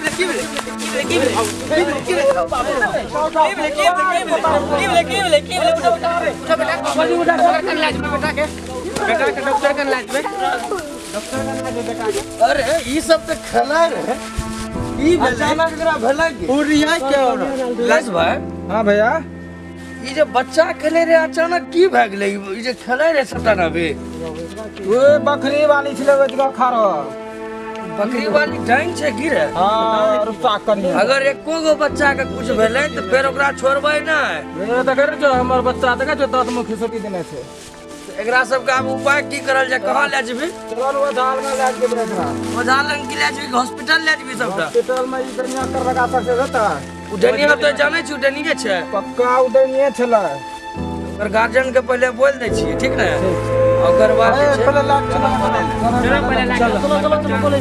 भेलै की भेलै की भेलै की भेलै की भेलै की भेलै की भेलै की भेलै उठा उठा उठा बेटा उठा डॉक्टर कन लाज बेटा के डॉक्टर कन लाज बे डॉक्टर कन लाज बेटा के। अरे ई सब त खेला रे ई अचानक एकरा भेलै की उड़िया के और लाज भाई। हां भैया ई जे बच्चा खेले रे अचानक की भए गेलै ई जे खेले रे सबटा अभी ओ बकरी वाली छलै ओजगा खारो बकरी वाली डाइन छै की रे। हां रुपा करिए अगर एको गो बच्चा के कुछ भेलै त फेर ओकरा छोड़बै नै। रे देखै रे जो हमर बच्चा देखै जो दांत में खिसकी देने छै। एकरा सब के आब उपाय की करल जाय कहां ले जेबी? चल ओ झाल में ले जेबी एकरा ओ झाल लंग की ले जेबी हॉस्पिटल ले जेबी सबटा हॉस्पिटल में ई डनिया कर लगा सकते रहता उ डनिया त जानै छी उ डनिये छै पक्का उ डनिये छलै। ओकर गार्जियन के पहले बोल दै छियै ठीक ने ओकर बाद पहले लाग चलो चलो पहले लाग चलो चलो चलो बोले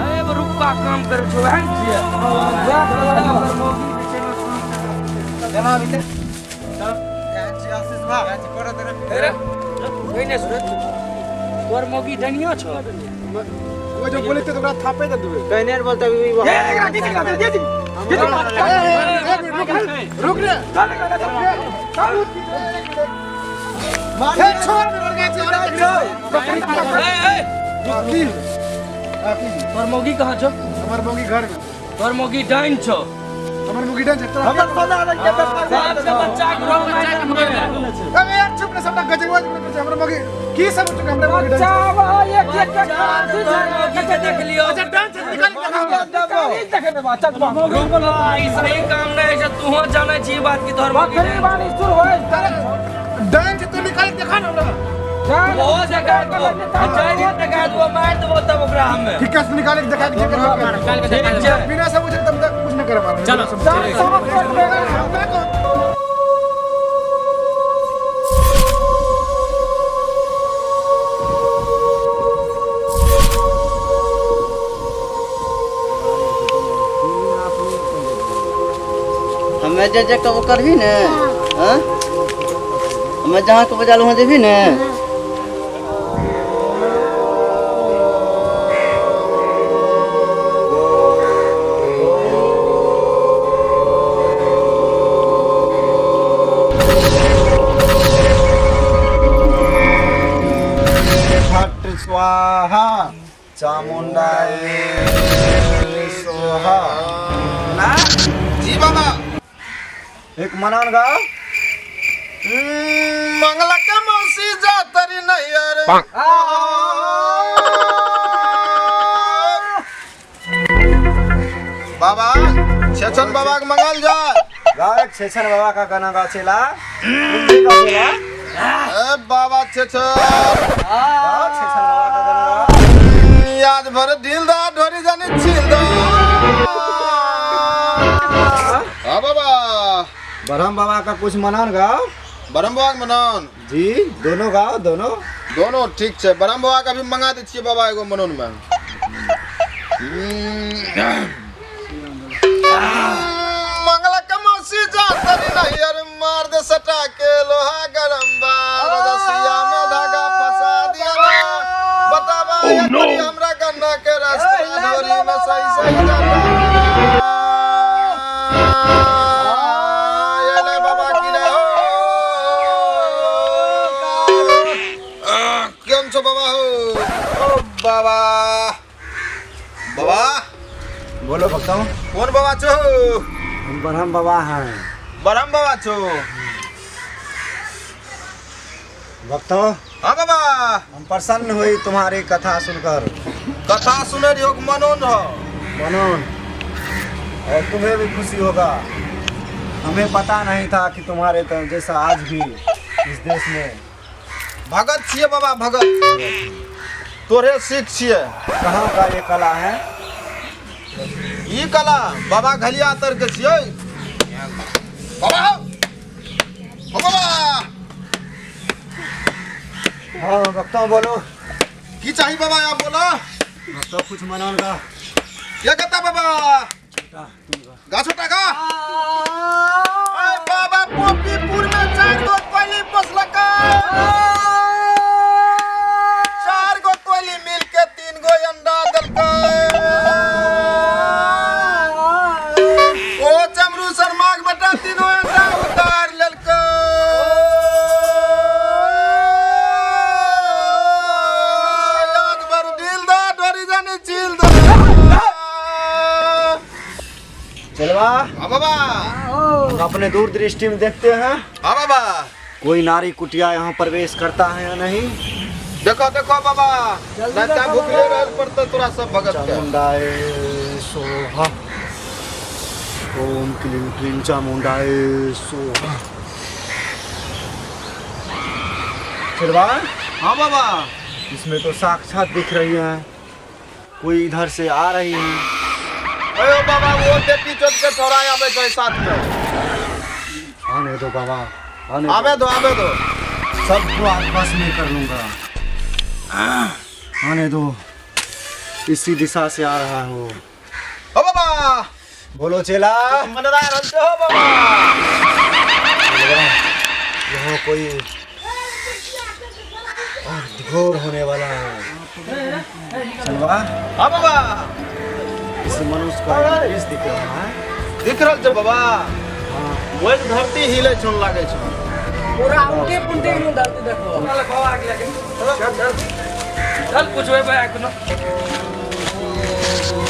अरे रुका काम करे छो वहन छियै चला भीतर आशीष भा अरे कोई ने सुन तोर मौगी डनियो छो वो जो बोले तो तोरा थापे दे देबे कहने बोलता भी ए एकरा की दिक्कत दे दे रुक रे मार छोड़ ए ए तोर मौगी कहां छो? हमर मौगी घर में। तोर मौगी डाइन छो। हमर मौगी डाइन छै हमर सोना रंग के सबके बच्चा के अबे यार चुप रे सबटा गजवा छै हमर मौगी की सब चुप हमर मौगी डाइन बच्चा एक एक के खांसी के देख लियो। अच्छा डाइन छै निकाल के देखे दे बच्चा मौगी बोला ई सही काम नै छै तू हो जानै छी बात की तोर मौगी बकरी वाली शुरू होय डाइन छै तू निकाल के देखा ना हमरा हो देखा दो जाय देखा दो मार देबो तब ओकरा हमे ठीक है निकाल के देखा के निकाल के देखा बिना सब तब तक कुछ नहीं कर पाएंगे। चलो हमें जे जे कबो करबी ने हां हमें जहाँ के बजाल वहाँ जेबी ने। फट स्वाहा चामुंडा स्वाहा ना जी बाबा एक मनान गाओ। मंगला के मौसी जा तरी नैयर बाबा छेछन बाबा के मंगल जाए गाओ एक छेछन बाबा का गाना गाओ चेला ए बाबा छेछन गाओ छेछन बाबा का गाना गाओ। याद भर ढील दा ढोरी जानी छील दा। हां बाबा ब्रह्म बाबा का कुछ मनान गाओ। ब्रह्म बाबा के मनान जी दोनों गाओ दोनों दोनों ठीक छै। ब्रह्म बाबा का भी मंगा दे छियै बाबा एगो मनोन में। मंगला के मौसी जा तरी नैयर मार दे सटा के लोहा गरम बा रसिया में धागा फंसा दिया बतावा oh, हमरा गन्ना के रास्ता ढोरी में सही सही जाता। ये ले बाबा की रे हो केम छो बाबा हो ओ बाबा बाबा बोलो भक्तों कौन बाबा छो? हम ब्रह्म बाबा हैं। ब्रह्म बाबा छो भक्तों। हाँ बाबा हम प्रसन्न हुई तुम्हारी कथा सुनकर। कथा सुने रहियो मनोन हो मनोन और तुम्हें भी खुशी होगा। हमें पता नहीं था कि तुम्हारे जैसा आज भी इस देश में भगत छिए बाबा भगत तोरे सिख छिए। कहाँ का ये कला है? ये कला बाबा घलिया तर के छिए बाबा हो बाबा। हाँ भक्तों बोलो की चाहिए बाबा आप बोलो। भक्तों कुछ मनान का क्या कहता बाबा गाछोटा का बाबा पोपीपुर में 4 गो कोयली पोसलका 4 गो कोयली मिल के 3 गो अंडा दलका। चलवा। हाँ बाबा। हम अपने दूर दृष्टि में देखते हैं। हाँ बाबा। कोई नारी कुटिया यहाँ प्रवेश करता है या नहीं। देखो देखो बाबा, नहीं भूखले रह पड़ता तोरा सब भगत के। चामुंडाए सोहा, ओम क्लीं क्लीं चामुंडाए सोहा। चलवा। हाँ बाबा। इसमें तो साक्षात दिख रही है, कोई इधर से आ रही है। अरे बाबा वो देती चोट के छोरा आवे छै साथ में। आने दो बाबा, आने आवे दो, आवे दो, सबको आपस में कर लूंगा। आने दो, इसी दिशा से आ रहा हूँ। ओ बाबा। बोलो चेला। मनरा रहते हो बाबा। यहाँ कोई और घोर होने वाला है। चलवा। हाँ बाबा। इस मनुष्य का दृश्य दिख रहा है। दिख रहल छै बाबा। हाँ। वही धरती हिले छन लागे छै। पूरा उल्टे पुल्टे में धरती देखो। चल बाबा आगे लगे। चल चल चल पूछबे भाई एखनो।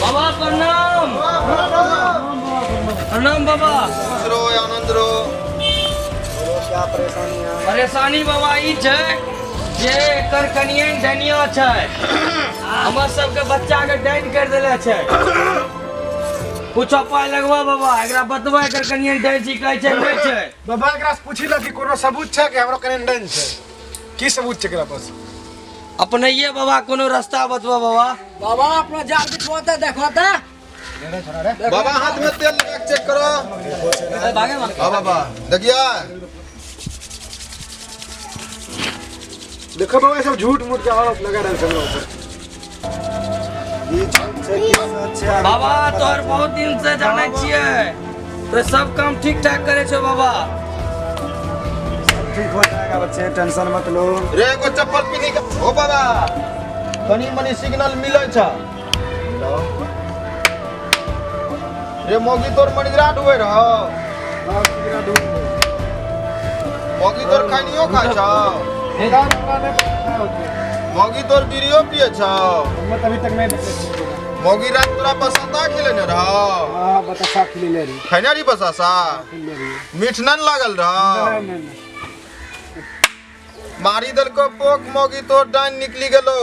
बाबा प्रणाम। प्रणाम बाबा। खुश रहो, आनंद रहो। क्या परेशानी है? परेशानी बाबा ई छै जे एकर कनियन डनिया छै, हमर सबके बच्चा के डाइन कर देले छै। कुछ उपाय लगवा बाबा, एकरा बतबा एकर कनियन डाइन छी कहै छै नहि छै। बाबा एकरा से पूछी ल कि कोनो सबूत छै कि हमरो कनियन डाइन छै? की सबूत छै एकरा पास? अपनैये बाबा कोनो रास्ता बतबा बाबा। बाबा अपना जाल बिछवाता देखवाता। बाबा हाथ में तेल लगा के चेक करो। हां बाबा देखिया। देखो बाबा सब झूठ मूठ के आरोप लगा रहे हैं ऊपर। ये झूठ छै कि सच छै? बाबा तोहर बहुत दिन से जानै छियै, तो सब काम ठीक ठाक करे छौ बाबा। सब ठीक हो जाएगा बच्चे, टेंशन मत लो। रे एगो चप्पल पिनी के ओ बाबा तनी मनी सिग्नल मिलै छ। रे मौगी तोर मनिजरा डूबे रहो। मौगी तोर खानियो खाय छौ। मौगी तोर बीड़ियो पिए छौ। अभी तक नहीं देखे। मौगी रात तोरा बसाता खिलेने रहो। हां बतासा खिलेले रही। खैने रही बतासा? मीठ न लागल रहो। मारी देलको पोक मौगी तोर डाइन निकली गेलो।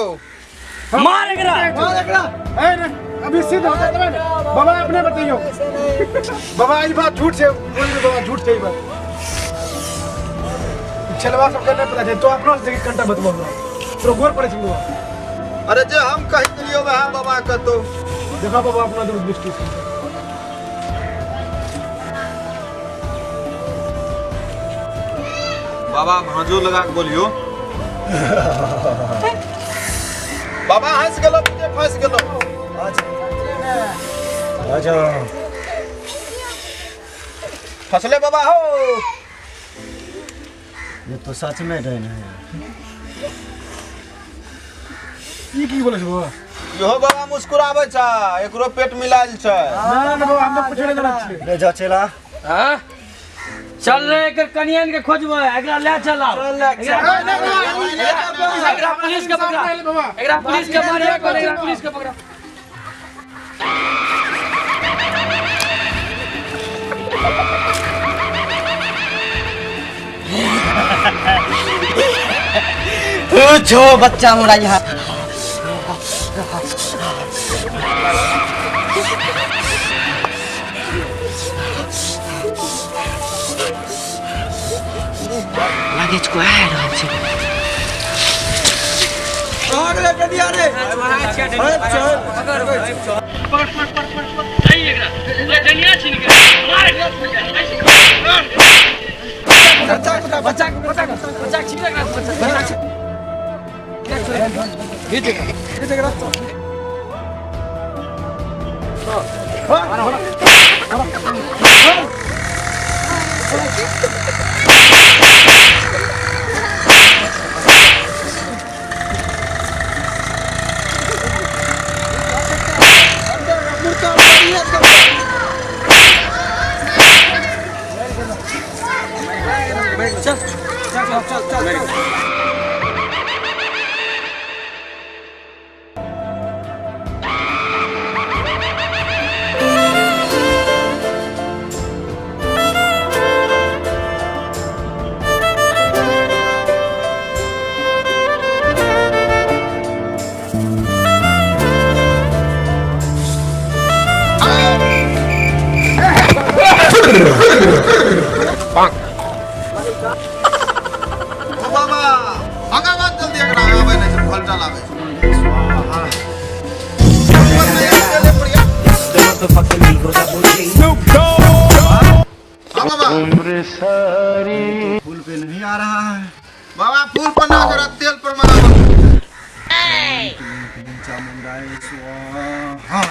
मार एकरा, मार एकरा। ए ने अभी सिद्ध हो जाता है बाबा, अपने बताइयो बाबा ई बात झूठ से बोल दे बाबा, झूठ से ई बात चलवा सब करने पता छै तो अपनो से कंटा बतबो तोरो गोर पड़े छै बाबा। अरे जे हम कहि देलियो वह बाबा कतो। देखा बाबा अपना दूरदृष्टि से। बाबा भांजो लगा के बोलियो। बाबा हंस गेलो, मुझे फंस गेलो। अच्छा फसले बाबा हो। ये तो सच में डैन है यार। ई की बोले छै बाबा? इहो बाबा मुस्कुराबै छै, एकरो पेट मिलायल छै। ना ना बाबा हम तो कुछ नहीं जानै छियै। ले जा चला। हां चल रे, एकर कनियन के खोजबै, एकरा ले चला। एकरा पुलिस के पकड़ा, एकरा पुलिस के मारिया कर, एकरा पुलिस के पकड़ा। जो बच्चा मोरा यहाँ लगेज को आ रहल छै। बच्चा बच्चा बच्चा छीन एकरा, बच्चा घीच एकरा। चल चल चल चल। नहीं आ रहा है। बाबा फूल पर ना करो, तेल पर मना। चामुंडाए स्वाहा।